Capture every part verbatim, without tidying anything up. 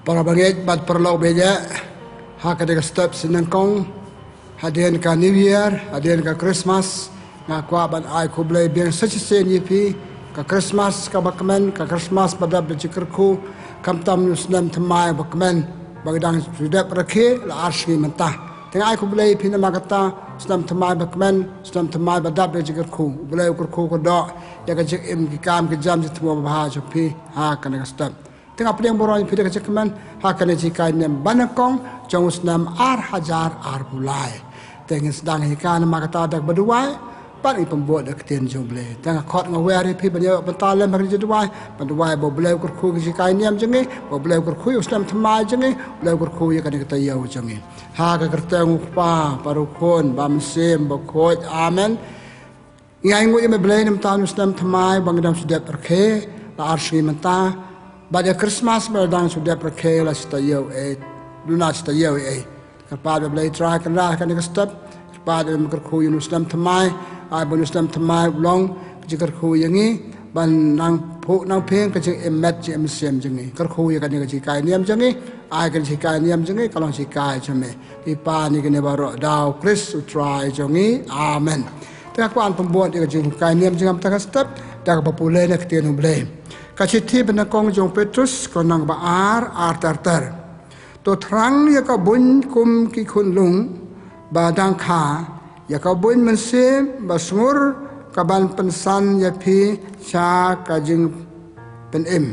Para bangeit bad paralok bangeit, ha kane ka step sien nyngkong, hadien ka New Year, hadien ka Christmas, nga kwah ban ai khublei biang sa shisien ïa phi. Ka Christmas kaba kmen, ka Christmas ba dap da jingkyrkhu, khamtam ïa u snem thymmai ba kmen, ba ka dang shu dep rakhe la ar sngi mynta. Te nga ai khublei ïa phi namar kata, snem thymmai ba kmen, snem thymmai ba dap da jingkyrkhu. U Blei u kyrkhu kyrdoh ïa ka jingim, ki kam ki jam, jingthmu babha jong phi ha kane ka step. Te nga pdiang burom ïa phi da ka jingkmen ha kane ka jinghikai niam ba nyngkong jong u snem ar hajar arphew lai. Te ngin sdang hikai namar kata da kaba duwai bad ngin pynbud da ka ktien jong U Blei. Te nga khot nga wer ïa phi ban ïa bynta lem ha kane ka jingduwai, ban duwai ba U Blei u kyrkhu ïa ka jinghikai niam jong ngi, ba U Blei u kyrkhu ïa u snem thymmai jong ngi, U Blei u kyrkhu ïa kane ka taïew jong ngi. Ha ka kyrteng U Kpa, bad U Khun, bad U Mynsiem Bakhuid. Amen. Ngi ainguh ïa me Blei namar u snem thymmai ba ngi dang shu dep rakhe la ar sngi mynta, bad ïa ka Christmas ba dang shu dep rakhe la shi taïew ei, duna shi taïew ei. Kyrpad ïa me Blei Trai Kynrad ha kane ka step, kyrpad ïa me kyrkhu ïa u snem thymmai, ai ba u snem thymmai u long ka jingkyrkhu ïa ngi ban nang phuh nang phieng ka jingim met jingim mynsiem jong ngi. Kyrkhu ïa kane ka jinghikai niam jong ngi, ai ka jinghikai niam jong ngi ka long jinghikai jong me. Ngi pan ïa kane baroh da U Khrist U Trai jong ngi. Amen. Te nga kwah ban pynbud ïa ka jinghikai niam jong nga mynta ka step da kaba pule na ka ktien U Blei. Ka shithi ba nyngkong jong u Petrus, ka lynnong ba ar, ar ter ter. To thrang ïa ka buiñ kum ki khunlung ba dang kha, ïa ka buiñ mynsiem ba sngur, kaban pynsan ïa phi sha ka jingpynim.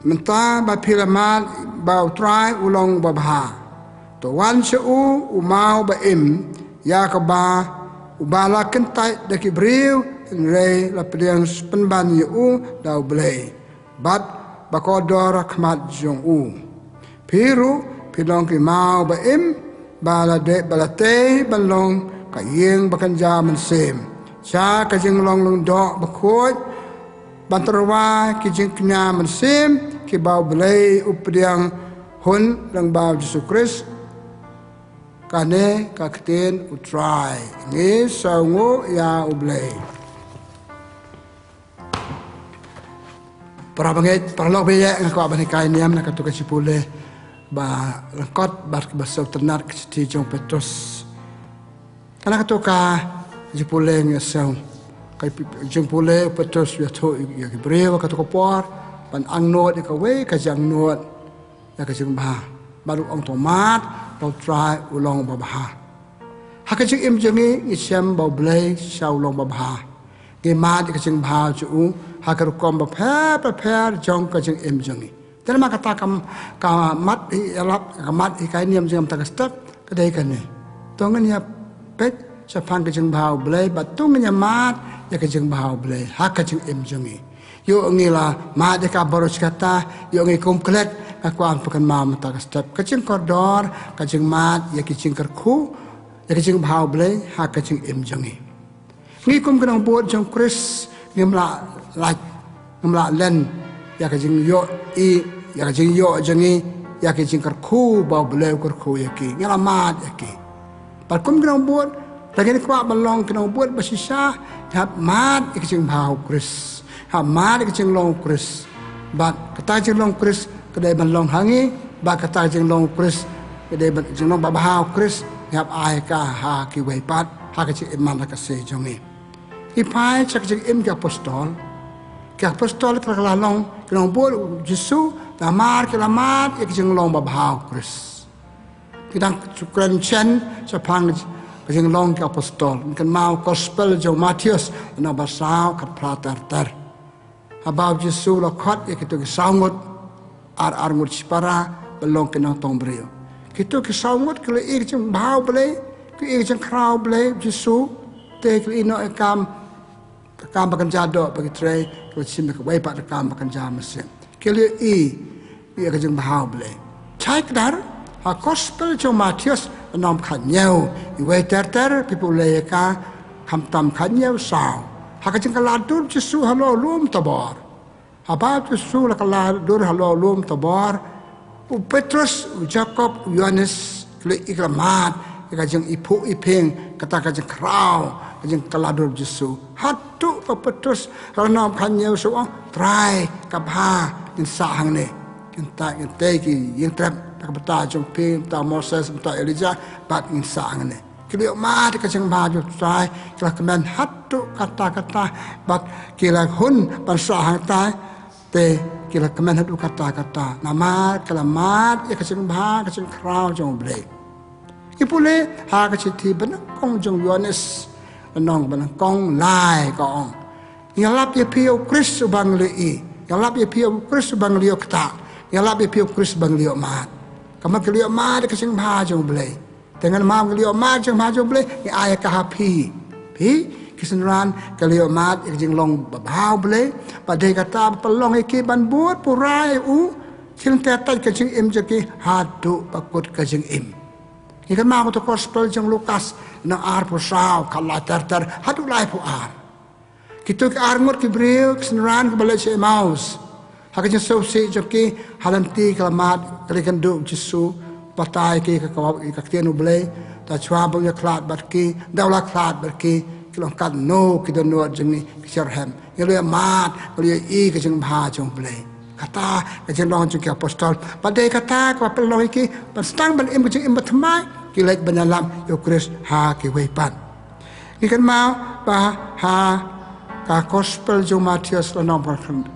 Mynta ba phi la mad ba U Trai u long uba bha, to wan sha u, u maw ba im, ïa kaba, uba la kyntait da ki briew, hynrei la pdiang pynban ïa u da U Blei, bad ba kordor ha khmat jong u. Phi ruh phi long ki maw ba im, ba la dei, ba la tei ban long ka ïing bakynja mynsiem sha ka jinglong lyngdoh bakhuid, ban tyrwa ki jingkñia mynsiem kiba U Blei u pdiang hun lyngba U Jisu Khrist. Kane ka ktien U Trai. Ngi sngewnguh ïa U Blei. Para bangeit, paralok bangeit, nga kwah ban hikai niam na kato ka jingpule ba lyngkot bad kaba sngewtynnat, ka shithi jong u Petrus. Kane kato ka jingpule ngi sngew, ka jingpule u Petrus u ïathuh ïa ki briew ha kato ka por ban angnud ïa kawei ka jingangnud ïa ka jingbha. Bad u ong to mad ba U Trai u long uba bha. Ha ka jingim jong ngi ngi shem ba U Blei shisha u long uba bha. Ngi mad ïa ka jingbha jong u ha ka rukom bapher bapher jong ka jingim jong ngi. Te namar kata ka, ka mat ïalap, ka mat hikai niam jong nga mynta ka step ka dei kane. To ngin ïa peit shaphang ka jingbha U Blei, bad to ngin ïa mad ïa ka jingbha U Blei ha ka jingim jong ngi. Ïoh ngi la mad ïa ka baroh shi katta, ïoh ngi kum klet, nga kwah ban pynkynmaw mynta ka step ka jingkordor, ka jingmad ïa ka jingkyrkhu ïa ka jingbha U Blei ha ka jingim jong ngi. Ngi kum ki nongbud jong u Khrist ngim lah lait, ngim lah len ïa ka jingïohi, ïa ka jingïoh jong ngi ïa ka jingkyrkhu ba U Blei u kyrkhu ïa ki. Ngi la mad ïa ki. Bad kum ki nongbud, lada ngin kwah ban long ki nongbud ba shisha, ngi hap mad ïa ka jingbha u Khrist, hap mad ïa ka jinglong u Khrist. Bad kata ka jinglong u Khrist ka dei ban long ha ngi, bad kata ka jinglong u Khrist ka dei ban, jinglong babha u Khrist, ngi hap ai ka ha kiwei pat ha ka jingim man la ka sngi jong ngi. Ngi phai sha ka jingim ki apostol. Ki apostol ki la long ki nongbud u Jisu namar ki la mad ïa ka jinglong babha u Khrist. Ki dang shu kren shen shaphang ka jinglong ki apostol. Ngi kynmaw gospel jong u Mathaios, lynnong ba saw, khatphra ter ter. Haba u Jisu u la khot ïa kito ki saw ngut, ar ar ngut shipara ban long ki nongtong briew. Kito ki saw ngut ki la ïohi ka jingbha u Blei, ki ïohi ka jingkhraw u Blei, u Jisu, te ki la ïehnoh ïa ka kam, ka kam bakynja doh ba ki trei, ki la shim ïa kawei pat ka kam bakynja mynsiem. Ki la ïohi ïa ka jingbha u Blei. Shai kdar, ha gospel jong u Mathaios, lynnong khathynñiew, iwei ter ter, phi pule ïa ka, khamtam khathynñiew saw. Ha ka jingkylla dur u Jisu halor u lum Tabor. Haba u Jisu u la kylla dur halor u lum Tabor, u Petrus, u Jakob, u Ïoannis, ki la ïohi, ki la mad ïa ka jingiphuh iphieng Kata ka jingkhraw, ka jingkylla dur Jisu. Haduh ba Petrus, lynnong khathynñiew shu ong, Trai, ka bha, ngin sah hangne. Ngin tei, ngin tei ki ïing trep, da ka bynta jong phi, bynta Moses, bynta Elijah, bad ngin sah hangne. Ki la ïohmad ïa ka jingbha jong u Trai, ki la kmen haduh katta katta, bad ki la hun ban sah hangtai, te ki la kmen haduh katta katta. Namar ki la mad ïa ka jingbha, ka jingkhraw jong U Blei. Ngi pule ha ka shithi banyngkong jong u Ïoannis, lynnong banyngkong lai ka ong. Ngi lap ïa phi ïa u Khrist uba ngi la ïohi. Ngi lap ïa phi ïa u Khrist uba ngi la ïoh ktah. Ngi lap ïa phi ïa u Khrist uba ngi la ïohmad. Ka mut ki la ïohmad ïa ka jingbha jong U Blei. Te ngan map ngi la ïohmad ïa ka jingbha jong U Blei, ngi ai ïa ka ha phi. Phi, ki synran, ki la ïohmad ïa ka jinglong babha U Blei, bad dei kata ba pynlong ïa ki ban bud pura ïa u, ki lynter tait ka jingim jong ki haduh ba kut ka jingim. Ngi kynmaw ka gospel jong u Lukas, lynnong arphew saw, khatlai ter ter haduh laiphew ar. Kito ki arngut ki briew, ki synran kiba leit sha Emmaus. Ha ka jingsngewsih jong ki, ha lynti ki la mad, ki la ïakynduh Jisu, batai ki ka, ka, ka ktien U Blei, te shuwa ba u ïakhlad bad ki, da u la khlad bad ki, ki la ong, katno ki dohnud jong ngi ki syrhem. Ngi la ïohmad, ngi la ïohi ka jingbha jong U Blei. Kata ka jinglong jong ki apostol. Bad dei kata kaba pynlong ïa ki ban sdang ban im ka jingim bathymmai, ki leit ban ïalam ïa u Khrist ha kiwei pat. Ngi kynmaw ba ha ka gospel jong u Mathaios lynnong ba khyn-,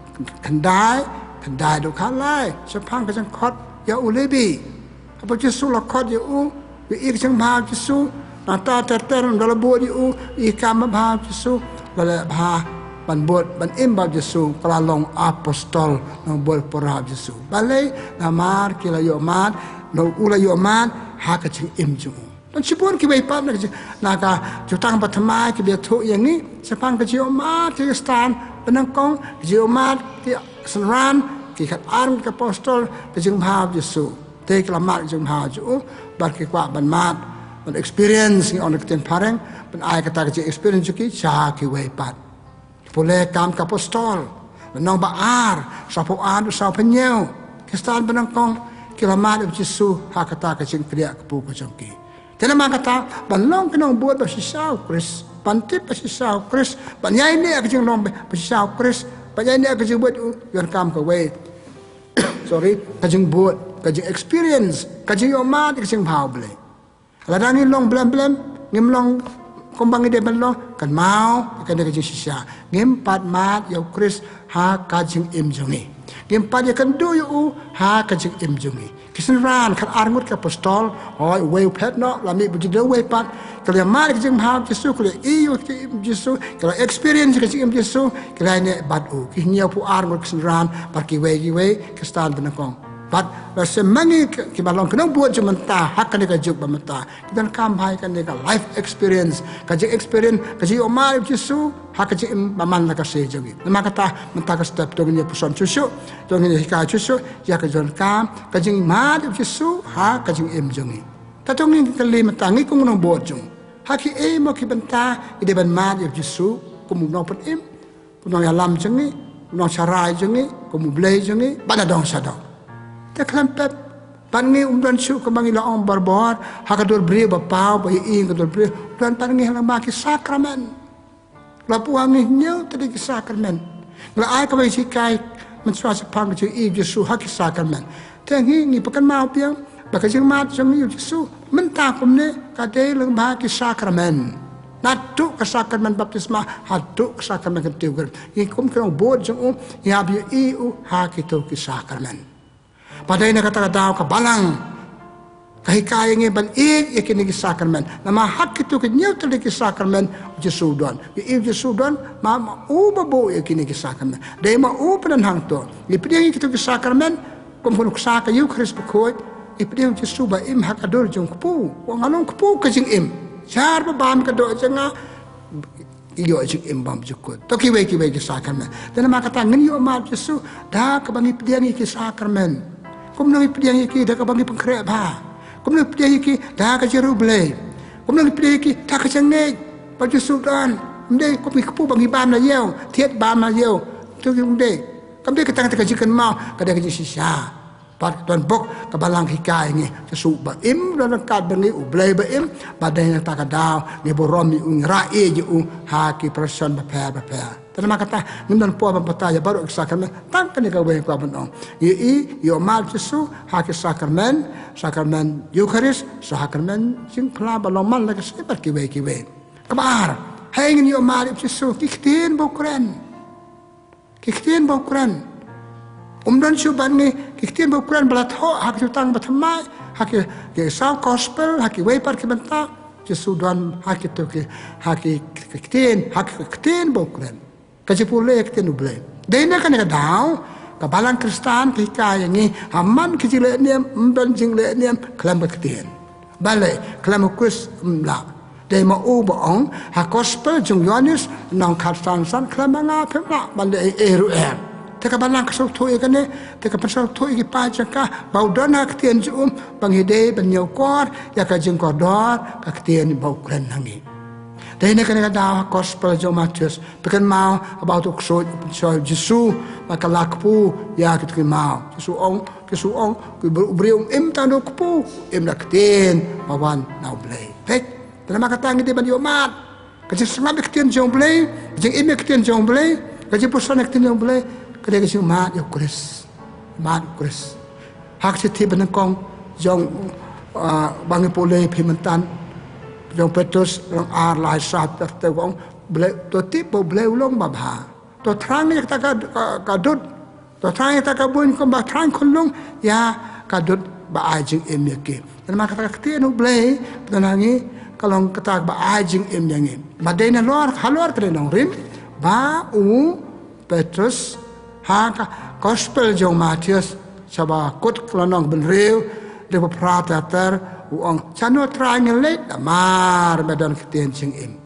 khyndai, khyndai haduh khatlai, shaphang ka jingkhot ïa u Lebi. Haba u Jisu u la khot ïa u, u ïohi ka jingbha u Jisu, nangta ter ter ynda u la bud ïa u, u ïohi ka kam babha u Jisu, u la leh bha ban bud, ban im bad u Jisu, ka la long apostol, nongbud pura u Jisu. Balei? Namar ki la ïohmad, na u la ïohmad ha ka jingim jong u. Don shibun kiwei pat na ka jing-, na ka jutang bathymmai kiba ïathuh ïa ngi shaphang ka jingïohmad ki Khristan banyngkong, ka jingïohmad ki synran, ki khatar ki apostol, ka jingbha u Jisu. Te ki la mad ka jingbha jong u, bad ki kwah ban mad, ban experience, ngi ong da ka ktien phareng, ban ai kata ka jingexperience jong ki sha kiwei pat. Pule Kam ki Apostol, lynnong ba ar, sawphew ar, sawphew hynñiew. Khristan banyngkong, ki la mad ïa u Jisu ha kata ka jingkdiah kpu ka jong ki. Te namar kata, ban long ki nongbud ba shisha u Khrist, ban tip ba shisha u Khrist, ban ïaineh ka jinglong ba shisha u Khrist, ban ïaineh ka jingbud u, ïa ka kam kawei. Sorry, ka jingbud, ka jingexperience, ka jingïohmad, ka jingbha u Blei. Lada ngi long blem blem, ngim long kumba ngi dei ban long, kynmaw, kane ka jingshisha. Ngim pat mad ïa u Khrist ha ka jingim jong ngi. Ngim pat ïakynduh ïa u ha ka jingim jong ngi. Ki synran khatar ngut ki apostol, hooid uwei u phet noh, la mih bad u Jisu uwei pat. Ki la mad ïa ka jingbha u Jisu, ki la ïohi ïa ka jingim u Jisu, ki la experience ïa ka jingim u Jisu, ki la ïaineh bad u. Ki hynñiewphew ar ngut ki synran, bad kiwei kiwei, Khristan banyngkong. Bad la shem ma ngi ki, kiba long ki nongbud jong mynta, ha kane ka juk ba mynta. Ki donkam bha ïa kane ka life experience, ka jingexperience, ka jingïohmad ïa u Jisu, ha ka jingim ba man la ka sngi jong ngi. Namar kata, mynta ka step to ngin ïa puson shuh shuh, to ngin ïa hikai shuh shuh, ïa ka jingdonkam, ka jingmad ïa u Jisu, ha ka jingim jong ngi. Te to ngin kylli mynta ngi kum ki nongbud jong u. Ha kiei mo ki bynta, ngi dei ban mad ïa u Jisu, kum u nongpynim. Kum u nongïalam jong ngi, kum u nongsharai jong ngi, kum u Blei jong ngi, bad nadong shadong. Te khlem pep, bad ngi ym don shuh kumba ngi la ong barabor, ha ka dur briew ba paw, ba ïohi ka dur briew, don bad ngi ha lama ki sakramen. La buh ha ngi hynñiew tylli ki sakramen. La ai kaba ngi hikai, mynshuwa shaphang ka jingïohi u Jisu ha ki sakramen. Te ngi, ngi pynkynmaw biang, ba ka jingmad jong ngi ïa u Jisu, mynta kumne, ka dei lyngba ki sakramen. Naduh ka sakramen baptisma, haduh ka sakramen kyntiew rit. Ngi kum ki nongbud jong u, ngi hap ïohi u, ha kito ki sakramen. Bad dei na kata ka daw ka Balang. Ka hikai ïa ngi ban ïeit ïa kine ki sakramen. Namar ha kito ki hynñiew tylli ki sakramen, u Jisu u don. Ïohi u Jisu u don, ma, ma u ba buh ïa kine ki sakramen. Dei ma u pyndonkam to. Ngi pdiang ïa kito ki sakramen, kum ka nuksa ka Eukharist bakhuid, ngi pdiang ïa u Jisu ba im ha ka dur jong u kpu. Wan nga long kpu ka jingim. Shar ba bam ka doh jong nga, ïoh jingim bymjukut. To kiwei kiwei ki sakramen. Te namar kata ngin ïohmad ïa u Jisu, da kaba ngi pdiang ïa ki sakramen. Kumno ngi pdiang ïa ki, da kaba ngi pynkhreh bha. Kumno ngi pdiang ïa ki, da ka jingriewblei. Kumno ngi pdiang ïa ki, da ka jingngeit. Ba u Jisu u don. Ym dei kum ki kpu ba ngi bam na ïew, thied bam na ïew. To ki ym dei. Kam dei ka tang kata ka jingkynmaw, ka dei ka jingshisha. Bad don bok ka Balang hikai ngi, Jisu ba im don ryngkat bad ngi, U Blei ba im, ba dei na kata ka daw ngi burom ïa u, ngi rah ïa u ha ki pyrshah bapher bapher. Te namar kata ngim don por ban batai ïa baroh ki sakramen, tang kane kawei nga kwah ban ong. Ngi ïohi, ïohi ïa u Jisu ha ki sakramen, sakramen Eukharist, sakramen jingphla ba long man la ka seh bad kiwei kiwei. Kaba ar, hei ngin ïohi ïa u Jisu, ki ktien ba u kren. Ki ktien ba u kren. Um don shuh bad ngi, ki ktien ba u kren ba la thoh ha ki jutang ba thymmai, ha ki, ki saw gospel, ha kiwei pat ki bynta. Jisu don ha kito ki, ha ki, ki ktien, ha ki ktien ba u kren. Ka jingpule ïa ka ktien U Blei. Dei na kane ka daw ka Balang Khristan ka hikai ïa ngi, ha man ki jingleh niam, ym don jingleh niam khlem ka ktien. Balei? Khlem U Khrist ym lah. Dei ma u ba ong ha gospel jong u Ïoannis, lynnong khatsan, san, khlem ma nga phim lah ban leh ei ei ruh em. Te ka Balang ka sngewthuh ïa kane, te ka pynsngewthuh ïa ki paid jong ka ba u don ha ka ktien jong u, ba ngi dei ban ñiewkor ïa ka jingkordor ka ktien ba u kren ha ngi. Dei na kane ka daw ha gospel jong u Mathaios, phi kynmaw haba uto u ksuid u pynshoi ïa u Jisu, ba ka la kpu ïa kito ki maw. Jisu ong, Jisu ong, u briew um im tang da u kpu, im da ka ktien ba wan na U Blei. Peit, te namar kata ngi dei ban ïohmad. Ka jingsngap ïa ka ktien jong U Blei, ka jingim ïa ka ktien jong U Blei, ka jingpuson ïa ka ktien jong U Blei, ka dei ka jingmad ïa u Khrist. Mad ïa u Khrist. Ha ka shithi banyngkong jong, ah, ba ngi pule ïa phi mynta, jong u Petrus, lynnong ar, lai, saw, ter ter, ong, Blei, to tip ba U Blei u long babha. To thrang ïa kata ka, ka, ka dud. To thrang ïa kata ka bun kumba thrang khunlung ïa ka dud ba ai jingim ïa ki. Namar kata ka ktien U Blei, ba don ha ngi, ka long kata ba ai jingim ïa ngi. Ba dei nalor, halor ka dei nongrim ba u Petrus, ha ka gospel jong u Mathaios, chapter kut, ka lynnong bynriew, dkhot phra ter ter, u ong, shano Trai ngin leit, namar me don ka ktien jingim.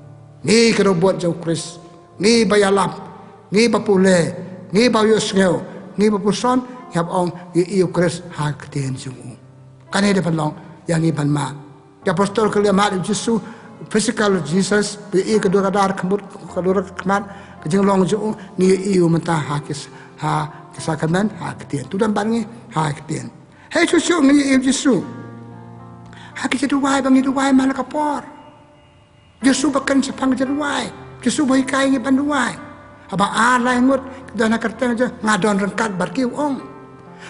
Ngi ki robot jong u Khrist, ngi ba ïalap, ngi ba pule, ngi ba ïohsngew, ngi ba puson, ngi hap ong, ngi ïohi ïa u Khrist ha ka ktien jong u. Kane dei ban long ïa ngi ban mad. Ki apostol ki la mad ïa u Jisu, physical Jesus, ba ïohi ka dur ka dar, ka mut ka dur ka khmat, ka jinglong jong u, ngi ïohi ïa u mynta ha ki s-, ha ki sakramen, ha ka ktien. To don bad ngi ha ka ktien. Hei shuh shuh ngi ïohi ïa u Jisu ha ki jingduwai ba ngi duwai man la ka por. Jisu ba kren shaphang ka jingduwai. Jisu ba hikai ngi ban duwai. Haba ar lai ngut ki don ha kyrteng jong nga, nga don ryngkat bad ki, u ong.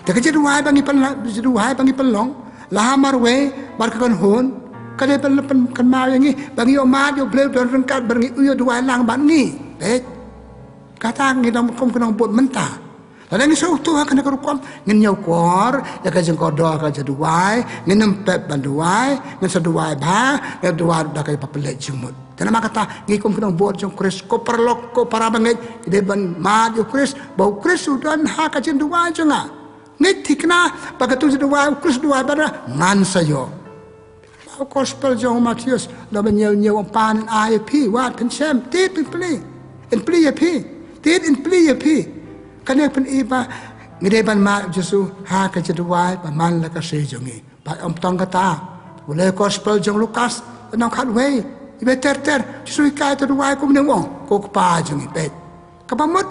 Te ka jingduwai ba ngi pynla-, jingduwai ba ngi pynlong la ha marwei bad ka kynhun, ka dei ban pyn-, kynmaw ïa ngi ba ngi ïohmad ïa U Blei u don ryngkat bad ngi, u ïa duwai lang bad ngi. Peit. Kata ngi dang kum ki nongbud mynta. Lada ngi sngewthuh ha kane ka rukom, ngin ñiewkor ïa ka jingkordor ka jingduwai, ngin ym pep ban duwai, ngin sa duwai bha, ngin duwai da ka jingpynleit jingmut. Te namar kata, ngi kum ki nongbud jong u Khrist, ko paralok, ko para bangeit, ngi dei ban mad ïa u Khrist, ba u Khrist u don ha ka jingduwai jong nga. Ngeit thikna ba katto ka jingduwai u Khrist u duwai bad nga, ngan sa ïoh. Ba u gospel jong u Mathaios, la ban ñiew ñiew, ong, pan yn ai ïa phi, wad phin shem, tied phin plie. Yn plie ïa phi, tied yn plie ïa phi. Kane pyni ba ngi dei ban mad ïa u Jisu ha ka jingduwai ba man la ka sngi jong ngi. Bad ym tang kata, u leh gospel jong u Lukas, lynnong khatwei, iwei ter ter, Jisu hikai, to duwai kumne, u ong, ko Kpa jong ngi, peit. Kaba mut,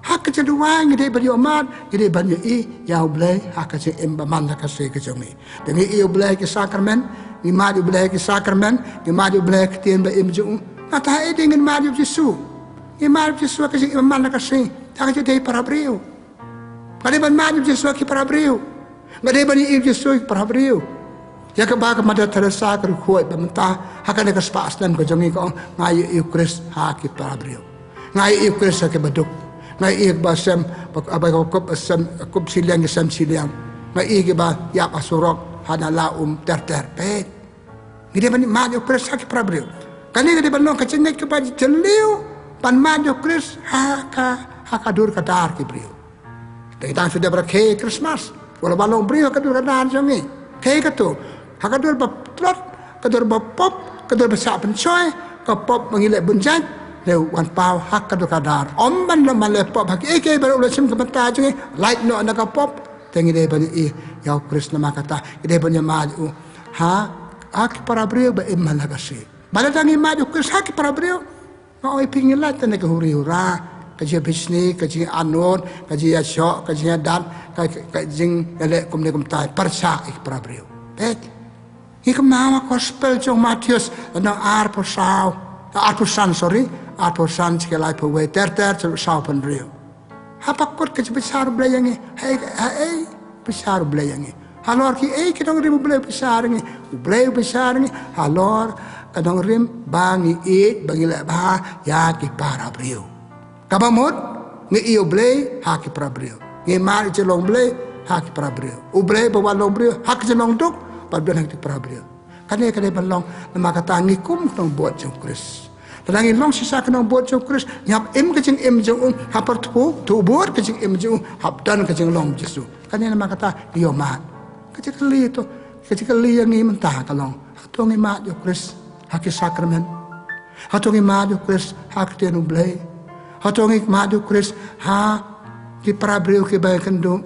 ha ka jingduwai ngi dei ban ïohmad, ngi dei ban ïohi ïa U Blei ha ka jingim ba man la ka sngi ka jong ngi. Te ngi ïohi ïa U Blei ha ki sakramen, ngi mad ïa U Blei ha ki sakramen, ngi mad ïa U Blei ha ka ktien ba im jong u. Nangta haei de ngin mad ïa u Jisu? Ngi mad ïa u Jisu ha ka jingim ba man la ka sngi, ha ka jingdei para briew. Nga dei ban mad ïa u Jisu ha ki para briew. Nga dei ban ïohi ïa u Jisu ha ki para briew. Ïa kaba ka Mother Teresa ka riewkhuid ba mynta ha kane ka spah snem ka jong ngi ka ong, nga ïohi ïa u Khrist ha ki para briew. Nga ïohi ïa u Khrist ha ki baduk. Nga ïohi ïa kiba sem, ba, ba, ba kup sem, kup shiliang, ki sem shiliang. Nga ïohi ïa kiba ïap ha surok, ha nala um ter ter. Peit. Ngi dei ban mad ïa u Khrist ha ki para briew. Kane ka dei ban long ka jingngeit kaba jylliew ban mad ïa u Khrist ha ka, ha ka dur ka dar ki briew. Te ngi dang shu dep rakhe Christmas, wat la ban long briew ha ka dur ka dar jong ngi. Kaei kata? Ha ka dur ba tlot, ka dur ba pop, ka dur ba shah pynshoi, ka pop ba ngi leh bun jait, leh wan paw ha ka dur ka dar. Ym ban long ban leh pop ha kiei kiei baroh, u leh shim ka bynta jong ngi, lait noh na ka pop. Te ngi dei ban ïohi ïa u Khrist, namar kata ngi dei ban ïamad ïa u ha, ha ki para briew ba im man la ka sngi. Ba lada ngi mad ïa u Khrist ha ki para briew, nga ong ïa phi, ngi lait tang na ki huri hura, Ka jingïabishni, ka jingïainod, ka jingïashoh, ka jingïadat, ka, ka, ka jingïaleh kumne kumtai, pyrshah ïa ki para briew. Peit. Ngi kynmaw ha gospel jong Mathaios, lynnong arphew saw, arphew san, sorry, arphew san, shikai laiphew wei, ter ter, saw phew hynriew. Haba kut ka jingbishar U Blei ïa ngi, haei, haei bishar U Blei ïa ngi? Halor kiei ki nongrim U Blei u bishar ïa ngi? U Blei u bishar ïa ngi halor ka nongrim ba ngi ïeit, ba ngi leh bha ïa ki para briew. Kaba mut, ngi ïeit U Blei ha ki para briew. Ngi mad ïa ka jinglong U Blei ha ki para briew. U Blei ba wan long briew ha ka jinglong duk, bad don ha ki para briew. Kane ka dei ban long, namar kata ngi kum ki nongbud jong U Khrist. Lada ngi long shisha ki nongbud jong U Khrist, ngi hap im ka jingim jong u, hap pyrthuh, thuh bud ka jingim jong u, hap don ka jinglong Jisu. Kane namar kata ngi ïoh mad. Ka jingkylli to, ka jingkylli ïa ngi mynta ka long, hato ngi mad ïa U Khrist ha ki sakramen? Hato ngi mad ïa U Khrist ha ka ktien U Blei? Hato ngi mad ïa U Khrist ha ki para briew kiba ïakynduh?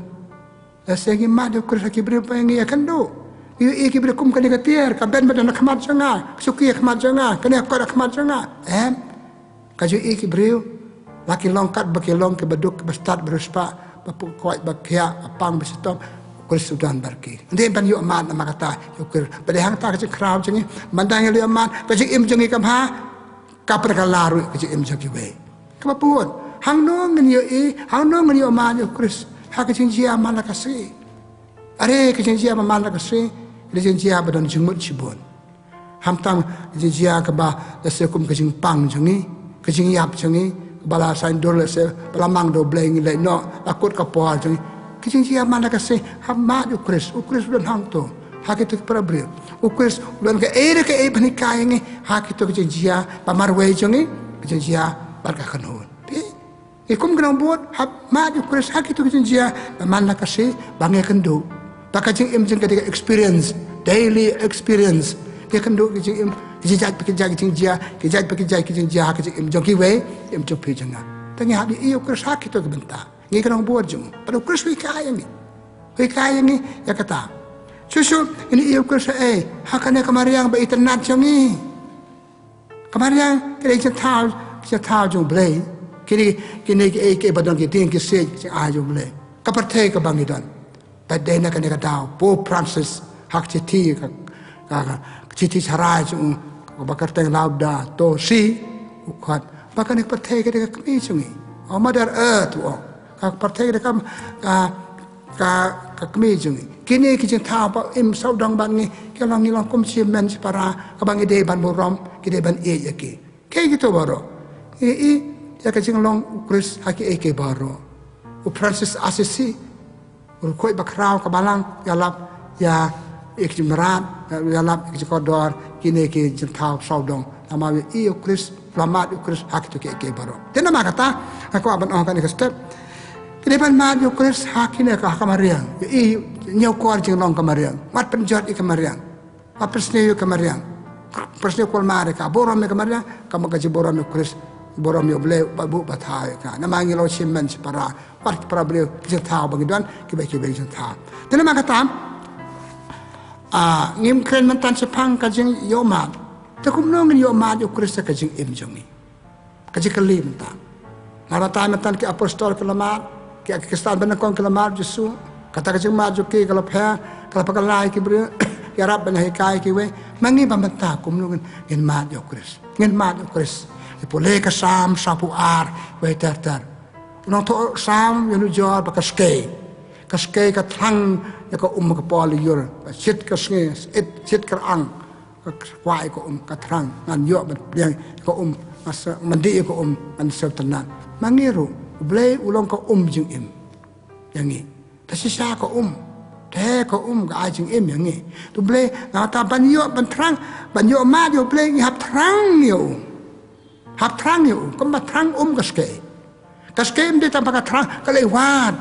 Lehse ngi mad ïa U Khrist ha ki briew ba ngi ïakynduh. Ngi ïohi ki briew kum kane ka tiar, ka ben ba don ha khmat jong nga, ka shuki ha khmat jong nga, kane ka kot ha khmat jong nga. Em. Ka ju ïohi ki briew, la ki long kat ba ki long, kiba duk, kiba stad, ba riewspah, ba pyrkhat, ba khiah, ba pang, ba shitom, U Khrist u don bad ki. Ym dei ban ïoh mad namar kata ïa U Khrist. Ba dei hangta ka jingkhraw jong ngi, mynta ngi la ïoh mad, ka jingim jong ngi kam bha, ka pyrkhat la ruh ka jingim jong kiwei. Kaba bun, hangno ngin ïohi, hangno ngin ïoh mad ïa U Khrist? Ha ka jingjia man la ka sngi. Are ka jingjia ba man la ka sngi, ka dei jingjia ba don jingmut shibun. Khlem tang ka jingjia kaba lehse kum ka jingpang jong ngi, ka jingïap jong ngi, kaba la saiñdur lehse, ba la mang da U Blei ngi leit noh, la kut ka por jong ngi. Ka jingjia man la ka sngi, hap mad ïa U Khrist, U Khrist u don hangto, ha kito ki para briew. U Khrist u don kaei re kaei ban hikai ïa ngi, ha kito ki jingjia ba marwei jong ngi, ka jingjia bad ka kynhun. Phi? Ngi kum ki nongbud, hap mad ïa U Khrist ha kito ki jingjia ba man la ka sngi, ba ngi ïakynduh. Ba ka jingim jong ngi ka dei ka experience, daily experience. Ngi ïakynduh ki jingim, ki jingjia, ki jingjia, ki jingjia, ki jait, ki jait, ki jingjia ha ka jingim jong kiwei, im jong phi jong nga. Te ngi hap ïohi ïa U Khrist ha kito ki bynta. Ngi ki nongbud jong u. Bad U Khrist u hikai ïa ngi. U hikai ïa ngi ïa kata. Shuh shuh, ngin ïohi ïa U Khrist haei? Ha kane ka mariang ba itynnad jong ngi. Ka mariang, ka dei ka jingthaw, ka jingthaw jong U Blei. Kine, kine kiei kiei ba don ki dieng ki siej, ka jingai jong U Blei. Ka pyrthei kaba ngi don. Bad dei na kane ka daw, Pope Francis, ha ka shithi, ka, ka, ka shithi sharai jong u, kaba kyrteng Laudato Si, u khot ba kane ka pyrthei ka dei ka kmie jong ngi. O Mother Earth, u ong. Ka pyrthei ka dei ka, ka, ka, ka kmie jong ngi. Kine ki jingthaw ba im sawdong bad ngi, ki long, ngi long kum shi hynmen shi para, kaba ngi dei ban burom, ki dei ban ïeit ïa ki. Kiei kito baroh? Ngi ïohi ïa ka jinglong U Khrist ha kiei kiei baroh. U Francis Assisi, u riewkhuid bakhraw ka balang, u ïalap ïa, ïa ki jingmrad, u ïalap ïa ki jingkordor, kine ki jingthaw sawdong. Namar u ïohi ïa U Khrist, u la mad ïa U Khrist ha kito kiei kiei baroh. Te namar kata, nga kwah ban ong kane ka step. Ki dei ban mad ïa U Khrist ha kine ka, ha ka mariang. Ïohi, ñiewkor jinglong ka mariang. Wat pynjot ïa ka mariang. Wat pynsniew ïa ka mariang. Pynsniew kulmar ïa ka. Burom ïa ka mariang, kaba ka jingburom ïa U Khrist. Burom ïa U Blei, ba buh ba thaw ïa ka. Namar ngi long shi hynmen shi para. Wat ki para briew jingthaw ba ngi don, kiba kiba jingthaw. Te namar kata, ah, ngim kren mynta shaphang ka jingïohmad. Te kumno ngin ïohmad ïa U Khrist ha ka jingim jong ngi? Ka jingkylli mynta. Namar mynta, mynta ki apostol ki la mad, ki, ki Khristan banyngkong ki la mad Jisu. Kata ka jingmad jong ki ka la pher, ka la pynkylla ïa ki briew, ïarap ban hikai ïa kiwei. Ma ngi ba mynta kumno ngin, ngin mad ïa U Khrist. Ngin mad ïa U Khrist. Ngi pule ka Salm sawphew ar, wei ter ter. U nongthoh Salm u ïanujor ba ka skei. Ka skei ka thrang ïa ka um ka por lyiur. Shit ka sngi, shit, shit ka rang. Ka kwah ïa ka um, ka thrang, ngan ïoh ban pdiang ïa ka um, ngan sa, ngan dih ïa ka um, ngan sngewtynnat. Ma ngi ruh, U Blei u long ka um jingim ïa ngi. Te shisha ka um, te ka um ka ai jingim ïa ngi. Te U Blei, nga ta ban ïoh, ban thrang, ban ïoh mad ïa U Blei, ngi hap thrang ïa u. Hap thrang ïa u, kumba thrang um ka skei. Ka skei ym dei tang ba nga thrang, ka leit wad.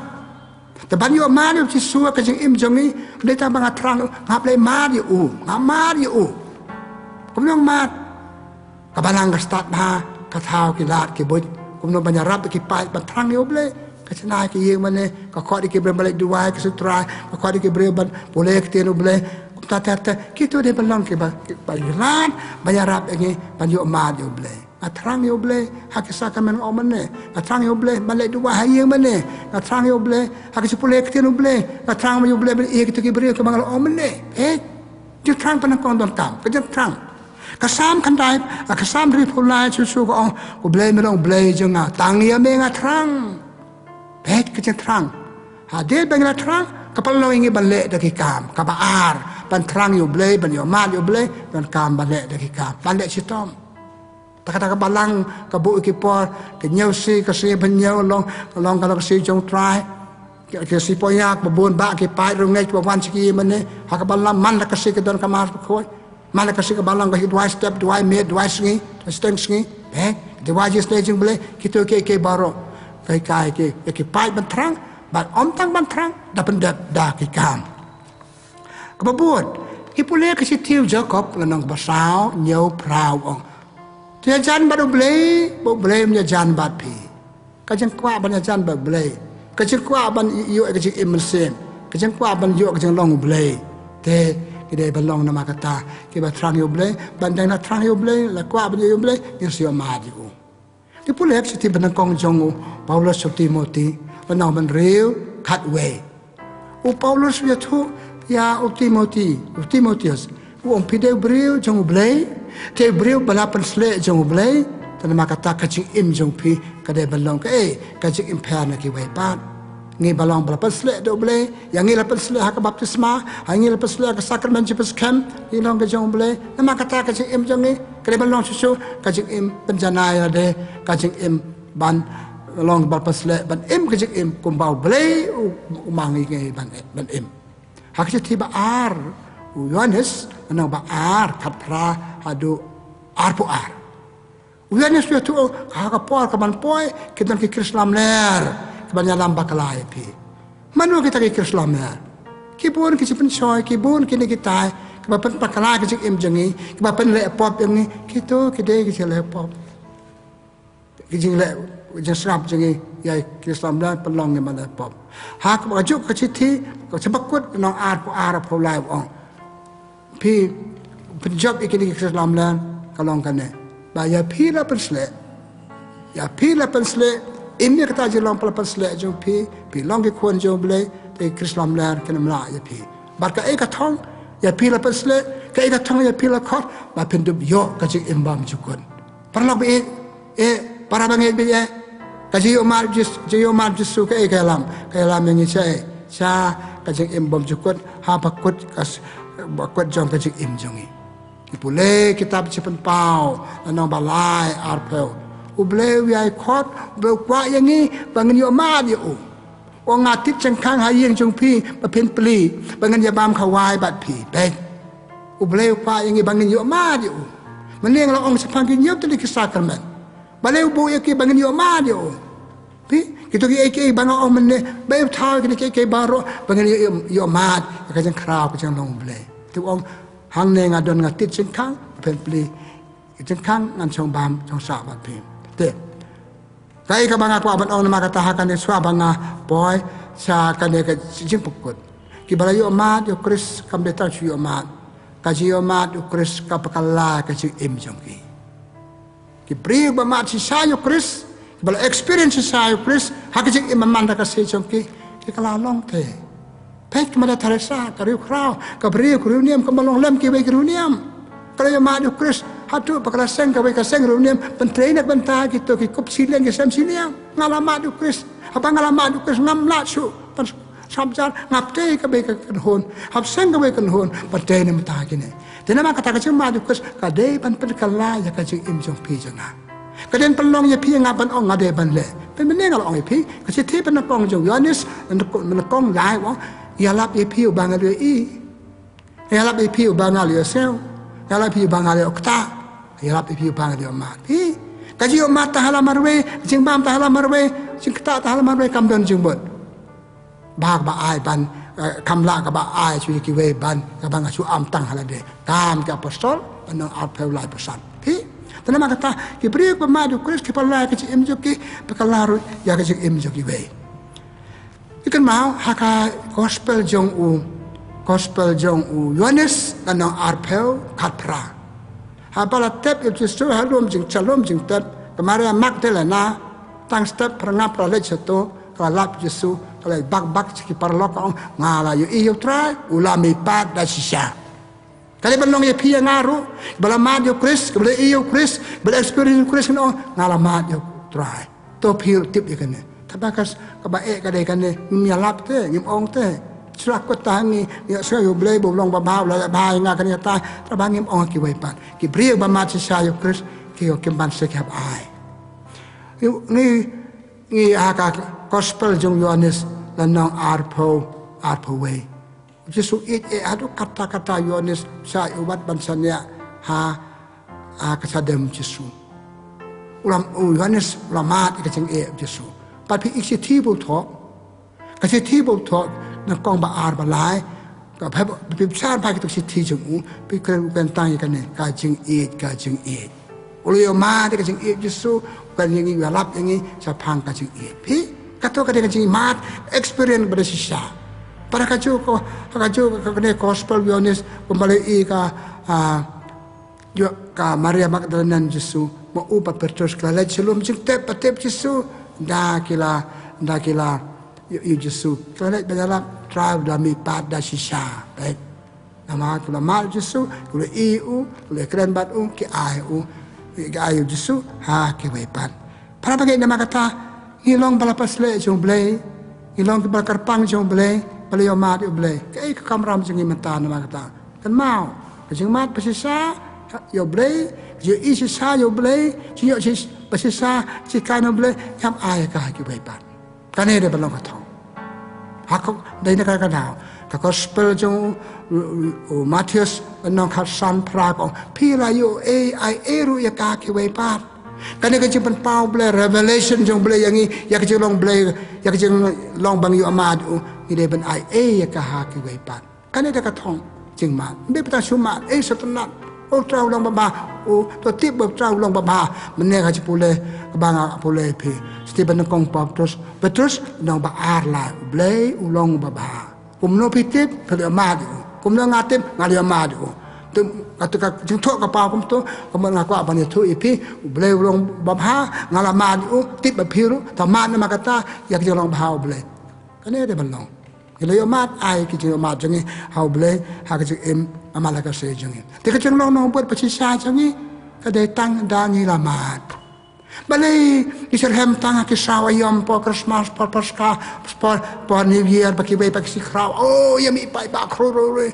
Te ban ïoh mad ïa U Jisu ha ka jingim jong ngi, ym dei tang ba nga thrang, nga hap leit mad ïa u, nga mad ïa u. Kumno mad? Ka balang ka stad bha, ka thaw ki lad ki buit. Kumno ban ïarap ïa ki paid ban thrang ïa U Blei? Ka shna ïa ki ïing mane, ka khot ïa ki briew ban leit duwai, ka sngewthuh, ka khot ïa ki briew ban pule ïa ka ktien U Blei. Kumta ter ter, kito dei ban long kiba, kiba lad, ban ïarap ïa ngi, ban ïoh mad ïa U Blei. Nga thrang ïa U Blei ha ki sakramen, nga ong mynne. Nga thrang ïa U Blei ban leh duwai ha ïing mynne. Nga thrang ïa U Blei ha ki jingpule ktien U Blei. Nga thrang ïa U Blei ban ïa kito ki briew kiba nga la ong mynne. Eh, jingthrang pyndonkam donkam, ka jingthrang. Ka Salm khyndai, ka Salm hynriewphew lai, shu shu ka ong, U Blei me long Blei jong nga, tang ïa me nga thrang. Peit ka jingthrang. Hadien ba ngi la thrang, ka pynlong ïa ngi ban leh da ki kam. Kaba ar, ban thrang ïa U Blei, ban ïohmad ïa U Blei, donkam ban leh da ki kam, ban leh shitom. Ta kata ka balang ka buh ïa ki por, ka hynñiew sngi, ka sngi ba hynñiew long, ka long ka long ka sngi jong U Trai. Ka, ka sngi pynïap, ba bun bah ki paid riewngeit ba wan sha ki ïing mane, ha ka balang man la ka sngi ka don ka mar bakhuid. Man la ka sngi ka balang ka hi duwai step, duwai miet, duwai sngi, duwai steng sngi. Eh, duwai jingsnei jong U Blei, kito kiei kiei baroh. Ka hikai ki, ïa ki paid ban thrang, bad ym tang ban thrang, da pyndep da ki kam. Kaba bud, ngi pule ka shithi u Jakob, lynnong kaba saw, hynñiew phra u ong. To ïajan bad U Blei, ba U Blei un ïajan bad phi. Ka jingkwah ban ïajan bad U Blei. Ka jingkwah ban ïoh ka jingim mynsiem. Ka jingkwah ban ïoh ka jinglong U Blei. Te, ki dei ban long namar kata, kiba thrang ïa U Blei, ban dang la thrang ïa U Blei, la kwah ban ïoh ïa U Blei, ngin sa ïohmad ïa u. Te pule ka shithi banyngkong jong u Paulus sha u Timothy, lynnong ba hynriew, khatwei. U Paulus u ïathuh ïa u Timothy, u Timotheus, u ong phi dei u briew jong U Blei, te u briew ba la pynshlur jong U Blei, te namar kata ka jingim jong phi ka dei ban long kaei, ka jingim pher na kiwei pat. Ngi ba long ba la pynshlur da U Blei, ïa ngi la pynshlur ha ka baptisma, ha ngi la pynshlur ha ka sakramen jingpynskhem, ngi long ka jong U Blei, namar kata ka jingim jong ngi ka dei ban long shuh shuh ka jingim pynjanai lade, ka jingim ban long ba la pynshlur, ban im ka jingim kumba U Blei u, u ma ngi ngi ban, ban im. Ha ka shithi ba ar u Ïoannis, lynnong ba ar, khatphra haduh arphew ar. U Ïoannis u ïathuh, ha ka por kaban poi, ki don ki Khrist lamler kiban ïalam bakla ïa phi. Mano kita ki Khrist lamler? Ki bun ki jingpynshoi, ki bun kine kitai, kiba pynbakla ka jingim jong ngi, kiba pynleh pop ïa ngi, kito ki dei ki jingleh pop. Ki jingleh, jingsngap jong ngi ïa ki Khrist lamler pynlong ngi ban leh pop. Ha kaba ka juk ka shithi, ka Habakkuk lynnong arphew ar, arphew lai u ong. Phi pynjop ïa kine ki Khrist lamler, ka long kane. Ba ïa phi la pynshlur. Ïa phi la pynshlur, im ïa kata jinglong ba la pynshlur jong phi, phi long ki khun jong U Blei, te ki Khrist lamler kin ym lah ïa phi. Bad kaei ka thong, ïa phi la pynshlur, kaei ka thong ïa phi la khot, ba phin dup ïoh ka jingim bymjukut. Paralok ba ïeit, eh, para bangeit ba ïeit, eh. Ka jingïohmad Jis-, jingïohmad Jisu kaei ka ïalam, ka ïalam ïa ngi shaei, sha ka jingim bymjukut, ha ba kut ka s-, ba kut jong ka jingim jong ngi. Ngi pule kitab Jingpynpaw, lynnong ba lai arphew. U Blei u ïai khot, U Blei u kwah ïa ngi, ba ngin ïohmad ïa u. U ong nga tied shangkhang ha ïing jong phi, ba phin plie, ba ngin ïa bam khawai bad phi, peit. U Blei u kwah ïa ngi ba ngin ïohmad ïa u. Mynne nga la ong shaphang ki hynñiew tylli ki sakramen. Balei u buh ïa ki ba ngin ïohmad ïa u. Phi, kito kiei kiei ba nga ong mynne, ba u thaw ïa kine kiei kiei baroh, ba ngin ïoh, ïoh, ïohmad ïa ka jingkhraw ka jinglong U Blei. Te u ong hangne nga don nga tied shangkhang, ba phin plie. Jingkhang ngan shong bam, shong sah bad phi. Te. Kaei kaba nga kwah ban ong namar kata ha kane shuwa ba nga poi sha kane ka jingpynkut. Kiba la ïohmad ïa u Khrist kam dei tang shu ïohmad. Ka jingïohmad ïa u Khrist ka pynkylla ka jingim jong ki. Ki briew ba mad shisha ïa u Khrist, kiba la experience shisha ïa u Khrist, ha ka jingim man da ka shi jong ki, ki kylla long te. Peit ka Mother Teresa, ka riewkhraw, ka briew ka riewniam, kaba long lem kiwei ki riewniam. Ka la ïohmad ïa u Khrist, haduh ba ka la seng kawei ka seng riewniam, pyntrei na ka bynta kito ki kup shiliang ki sem shiliang. Nga la mad ïa u Khrist, haba nga la mad ïa u Khrist ngam lah shuh ban sngap jar, nga pyntrei kawei ka kynhun, hap seng kawei ka kynhun, pyntrei na ka bynta kine. Te namar kata ka jingmad ïa u Khrist, ka dei ban pynkylla ïa ka jingim jong phi jong nga. Ka dei ban pynlong ïa phi ïa nga ban ong nga dei ban leh. Pynban nga la ong ïa phi, ka shithi banyngkong jong u Ïoannis, banyngkong lai u ong, ïalap ïa phi uba nga la ïohi. Ïalap ïa phi uba nga la ïohsngew. Ïalap ïa phi uba nga la ïoh ktah. Ïalap ïa phi uba nga la ïohmad. Phi, ka jingïohmad tang ha la marwei, ka jingbam tang ha la marwei, jingktah tang ha la marwei kam don jingmut. Ba kaba ai ban, eh, kam lah kaba ai shuh ïa kiwei ban, kaba nga shu am tang ha lade. Kam ki Apostol, lynnong arphew lai, arphew san. Phi, te namar kata, ki briew ba mad ïa u Khrist ki pynkylla ïa ka jingim jong ki, pynkylla ruh ïa ka jingim jong kiwei. Phi kynmaw ha ka gospel jong u, gospel jong u Ïoannis, lynnong arphew khatphra. Haba la tep ïa u Jisu ha lum jingchalum jingtep, ka Maria Magdalena, tang step phra nga phra leit shato, ka la lap Jisu, ka la bak bak sha ki paralok ka ong, nga la ïohi ïa u Trai, u la mihpat da shisha. Ka dei ban long ïa phi ïa nga ruh, ba la mad ïa u Khrist, ba la ïohi ïa u Khrist, ba la experience ïa u Khrist, nga la mad ïa u Trai. To phi ruh tip ïa kane. Taba ka, kaba eh ka dei kane, ngim ïalap te, ngim ong te. Shuwa kut ta ngi, ngi ïohsngew ïa u Blei ba u long babha, u la bha ïa nga kane ta, taba ngim ong ha kiwei pat. Ki briew ba mad shisha ïa u Khrist, ki ïoh kim ban sa ki hap ai. Ngi, ngi, ngi ha ka gospel jong u Ïohannes, lynnong arphew, arphew wei. U Jisu ïeit eh haduh katta katta u Ïohannes sa ïa u wat ban shaniah ha, ha ka shadem u Jisu. U la, u Ïohannes u la mad ïa ka jingeh u Jisu. Pat phi ïohi shithi ba u thoh. Ka shithi ba u thoh nyngkong ba ar ba lai. Ka phi, phi bishar bha ki tuk shithi jong u, phi kren u kren tang ïa kane, ka jingïeit, ka jingïeit. U la ïoh mad ïa ka jingïeit Jisu, u kren ïa ngi, u ïalap ïa ngi shaphang ka jingïeit. Phi, kato ka dei ka jingmad, experience ba da shisha. Para kajuh ko, kajuh ka kane gospel u Ïohannes, kumba la ïohi ka, ah, ïoh ka Maria Magdalena na Jisu, ma u bad Petrus ki la leit sha lum jingtep, ba tep Jisu, da ki la, da ki la ïoh, ïoh Jisu. Ki la leit ban ïalap, Trai u la mihpat da shisha. Peit. Namar ki la mad Jisu, ki la ïohi u, ki la kren bad u, ki ai u, ki ai u Jisu ha kiwei pat. Para bangeit, namar kata ngi long ba la pasleh jong u Blei, ngi long ki ba la kyrpang jong u Blei, ba la ïoh mad ïa u Blei. Kaei ka kamram jong ngi mynta namar kata? Kynmaw, ka jingmad ba shisha ïa u Blei, ka jingïohi shisha ïa u Blei, jingïohi shi-, ba shisha shikai na u Blei, ngam ai ïa ka ha kiwei pat. Kane dei ban long ka thong. Ha ka, dei na ka, ka daw ka gospel jong u, u, u Mathaios, lynnong khatsan phra ka ong, phi la ïoh ei, ai ei ruh ïa ka ha kiwei pat. Kane ka jingpynpaw Blei, revelation jong Blei ïa ngi, ïa ka jinglong Blei, ïa ka jinglong ba ngi ïoh mad u, ngi dei ban ai ei ïa ka ha kiwei pat. Kane da ka thong jingmad. Ym dei ba tang shu mad, eh, sngewtynnat. O, Trai u long babha. O, to tip ba Trai u long babha. Mynne ka jingpule, kaba nga pule phi. Stephen nyngkong, Petrus, Petrus, lynnong ba ar lai. U Blei u long babha. Kumno phi tip, phi la ïoh mad ïa u. Kumno nga tip, nga la ïoh mad ïa u. Te, kato ka jingthoh ka paw kumto, kumno nga kwah ban ïathuh ïa phi. U Blei u long babha, nga la mad ïa u, tip ba phi ruh, to mad namar kata, ïa ka jinglong babha u Blei. Kane dei ban long. Ngi la ïoh mad, ai ki jingïoh mad jong ngi ha u Blei, ha ka jingim, ha malakase jong ngi. Te ka jinglong nongbud ba shisha jong ngi, ka dei tang da ngi la mad. Balei ngi shitrhem tang ha ki saw aïom, por Christmas, por Paska, por, por New Year, ba kiwei pat ki shu khraw. O, ïa mih paidbah khraw ruh ruh.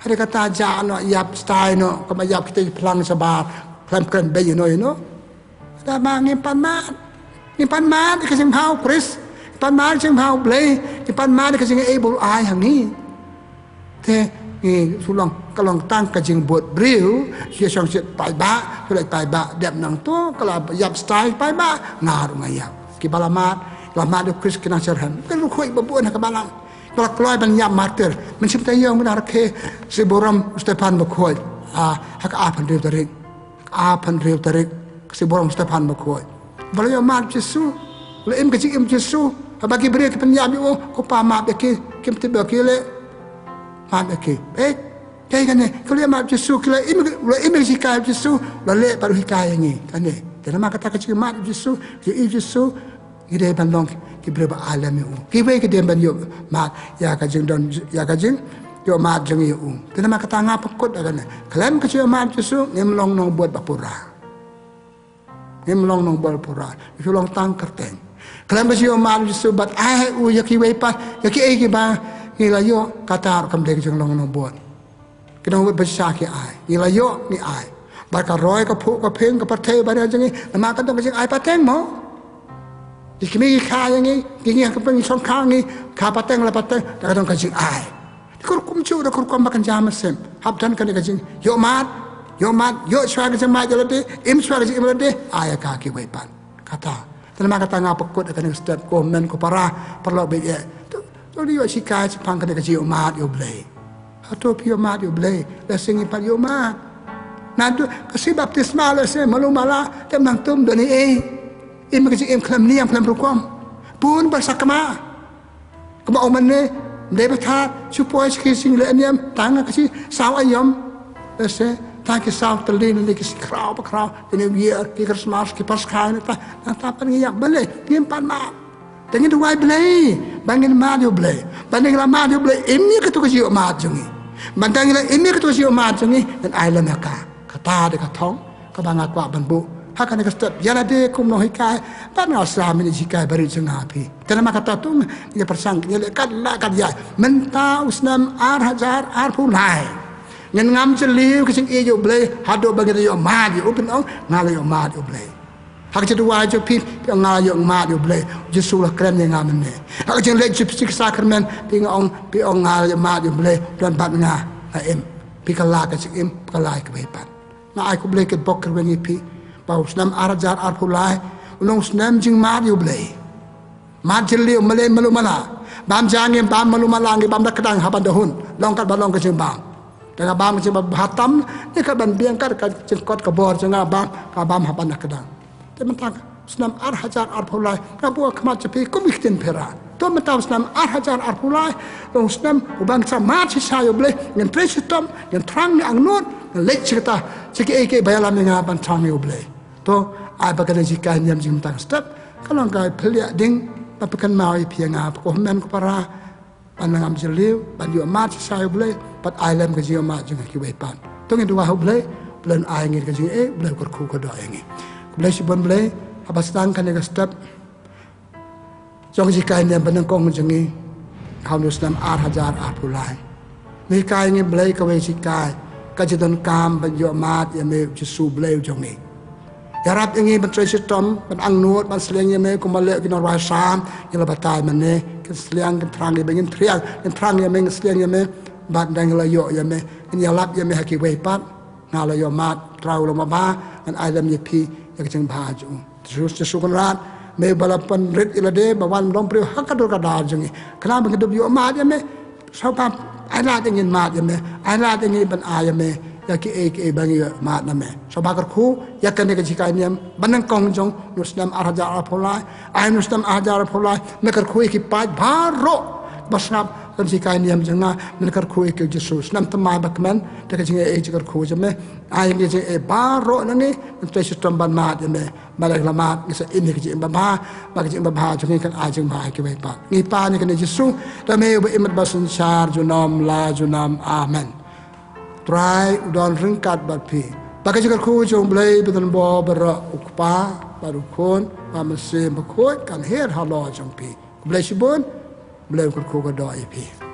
Hynrei kata jia noh, ïap stai noh, kumba ïap kita ki phlang shabar, khlem kren beiñ ïa no ïa no. Namar ngim pat mad. Ngim pat mad ïa ka jingbha u Khrist. Ngim pat mad ïa ka jingbha u Blei. Ngim pat mad ïa ka jingaiei ba u la ai ha ngi. Te ngi shu long, ka long tang ka jingbud briew, shu ïa shong shet paidbah, shu leit paidbah, dep nangto, ka la ïap stai paidbah, nga ruh nga ïap. Kiba la mad, la mad ïa u Khrist ki nang shitrhem. Ki ruh khuid ba bun ha ka balang. Ba la kloi ban ïap martir. Mynshem taïew mynta rakhe, shi burom u Stephan Bakhuid. Ah, ha ka arphew hynriew tarik. Arphew hynriew tarik, ka shi burom Stephan Bakhuid. Ba la ïoh mad Jisu, la im ka jingim Jisu, haba ki briew ki pynïap ïa u, ko Pa map ïa ki, kim tip ïa ki leh. Map ïa ki. Eh, kaei kane, ka la ïoh mad Jisu, ki la im, la im ka jinghikai Jisu, la leh pat u hikai ïa ngi. Kane, te namar kata ka jingmad Jisu, jingïohi Jisu, ngi dei ban long ki briew ba ai lem ïa u. Kiwei ki dei ban ïoh mad ïa ka jingdon, ïa ka jingïoh mad jong ngi ïa u. Te namar kata nga pynkut ïa kane. Khlem ka jingïoh mad Jisu ngim long nongbud ba pura. Ngim long nongbud ba pura. Ngi shu long tang kyrteng. Khlem ka jingïoh mad Jisu bad ai u ïa kiwei pat, ïa kiei kiba ngi la ïoh, kata ruh kam dei ka jinglong nongbud. Ki nongbud ba shisha ki ai. Ngi la ïoh, ngi ai. Bad ka roi, ka phuh, ka phieng, ka pyrthei ba ïa jong ngi, namar ka don ka jingai pateng mo. Ki kmie ki kha ïa ngi, ki ngi ha ka pyrthei shongkha ngi, kha pateng la pateng, da ka don ka jingai. Da ka rukom juh, da ka rukom ba kynja mynsiem. Hap don kane ka jingïoh mad, ïoh mad, ïoh shuwa ka jingmad ïa lade, im shuwa ka jingim lade, ai ïa ka ha kiwei pat. Kata. Te namar kata nga pynkut ïa kane ka step, ko hynmen ko para, paralok ba ïeit. To, to ïoh shikai shaphang kane ka jingïoh mad ïa u Blei. Hato phi ïoh mad ïa u Blei? Lehse ngim pat ïoh mad. Naduh ka sngi baptisma lehse malu mala, te nangtum don ei ei. Im ka jingim khlem niam khlem rukom. Bun ba sakma. Kumba ong mynne, ym dei ba thad, shu poi sha ki jingïaleh niam, tang ka shi saw aïom. Lehse Tang ki saw tylli ne ki shi khraw ba khraw, ki New Year, ki Christmas, ki Paskha ne ta, nangta pat ngi ïa balei, ngim pat mad. Te ngin duwai Blei ba ngin mad ïa u Blei. Ba ngin la mad ïa u Blei, im ïa katu ka jingïoh mad jong ngi. Ba ngin la im ïa katu ka jingïoh mad jong ngi, ngan ai lem ïa ka. Kata dei ka thong kaba nga kwah ban buh ha kane ka step. Ïa lade kum nonghikai, bad nga sngewsih ïa ka jinghikai barit jong nga phi. Te namar kata to ngi pyrshang, ngi leh kat la kat ïa. Mynta u snem ar hajar arphew lai, ngin ngam jylliew ka jingïeit ïa u Blei haduh ba ngin ïoh mad ïa u, phin ong nga la ïoh mad ïa u Blei. Ha ka jingduwai jong phi, phi ong nga la ïoh mad ïa u Blei. U Jisu la kren ïa nga mynne. Ha ka jingleit jong phi sha ka sakramen, phi ong, phi ong nga la ïoh mad ïa u Blei, u don bad nga, nga im. Phi kylla ka jingim, phi kylla ïa kiwei pat. Nga ai khublei kyrpad kyrweng ïa phi ba u snem ar hajar arphew lai u long u snem jingmad ïa u Blei. Mad jylliew, mad leh malu mala. Bam ja ngi bam malu mala, ngi bam da kdang ha ban da hun. Long kat ba long ka jingbam. Te nga bam ka jingbam bha tam, ne ka ban biang kat ka jingkot ka bor jong nga bam, ka bam ha ban da kdang. Te mynta u snem ar hajar arphew lai, nga buh ha khmat jong phi kum ki ktien phi rah. To mynta u snem ar hajar arphew lai, long u snem uba ngi sa mad shisha ïa u Blei, ngin trei shitom, ngin thrang, ngin angnud, ngin leit sha kata, sha kiei kiei ba ïalam ïa nga ban thrang ïa u Blei. To, ai ba ka dei ka jinghikai niam jingmyntang step, ka long ka phylla ding, ba phi kynmaw ïa phi ïa nga, phi ko hynmen ko para, ban ngam jylliew, ban ïoh mad shisha ïa u Blei, bad ai lem ka jingïoh mad jong nga ha kiwei pat. To ngin duwai ha u Blei, u Blei un ai ïa ngi ka jingïeit, u Blei un kyrkhu kyrdoh ïa ngi. Khublei shibun Blei, haba sdang kane ka step jong ka jinghikai niam banyngkong jong ngi ha une u snem ar hajar arphew lai. Me hikai ïa ngi Blei kawei ka jinghikai, ka jingdonkam ban ïoh mad ïa me u Jisu Blei u jong ngi. Ïarap ïa ngi ban trei shitom, ban angnud, ban sliang ïa me, kumba leh ki nongrwai Salm, ngi la batai mynne, kin sliang, kin thrang ïa me, ngin thrang, ngin thrang ïa me, ngin sliang ïa me, bad nda ngi la ïoh ïa me, ngin ïalap ïa me ha kiwei pat, nga la ïoh mad, Trai u long uba bha, ngan ai lem ïa phi, ïa ka jingbha jong u. Jisu, Jisu Kynrad, me uba la pynrit ïa lade, ba wan long briew ha ka dur ka dar jong ngi. Khnang ba ngin dup ïoh mad ïa me, Sngewbha, ai lad ïa ngi ban mad ïa me, ai lad ïa ngi ban ai ïa me ïa kiei kiei ba ngi ïoh mad na me. Sngewbha kyrkhu ïa kane ka jinghikai niam banyngkong jong une u snem ar hajar arphew lai, ai une u snem ar hajar arphew lai, me kyrkhu ïa ki paid baroh ba sngap ïa ka jinghikai niam jong nga, me kyrkhu ïa ki Jisu. Snem thymmai ba kmen, da ka jingaiei jingkyrkhu jong me, ai ïa ngi jingaiei baroh na ngi, ngi trei shitom ban mad ïa me. Ba la ka la mad ngi sa im ïa ka jingim babha, ba ka jingim babha jong ngi kan ai jingbha ïa kiwei pat. Ngi pan ïa kane Jisu, da me uba im bad ba synshar junom la junom. Amen. Trai u don ryngkat bad phi. Ba ka jingkyrkhu jong u Blei ba don bor baroh, u Kpa bad u Khun bad u Mynsiem Bakhuid kan hiar halor jong phi. Khublei shibun, Blei un kyrkhu kyrdoh ïa phi.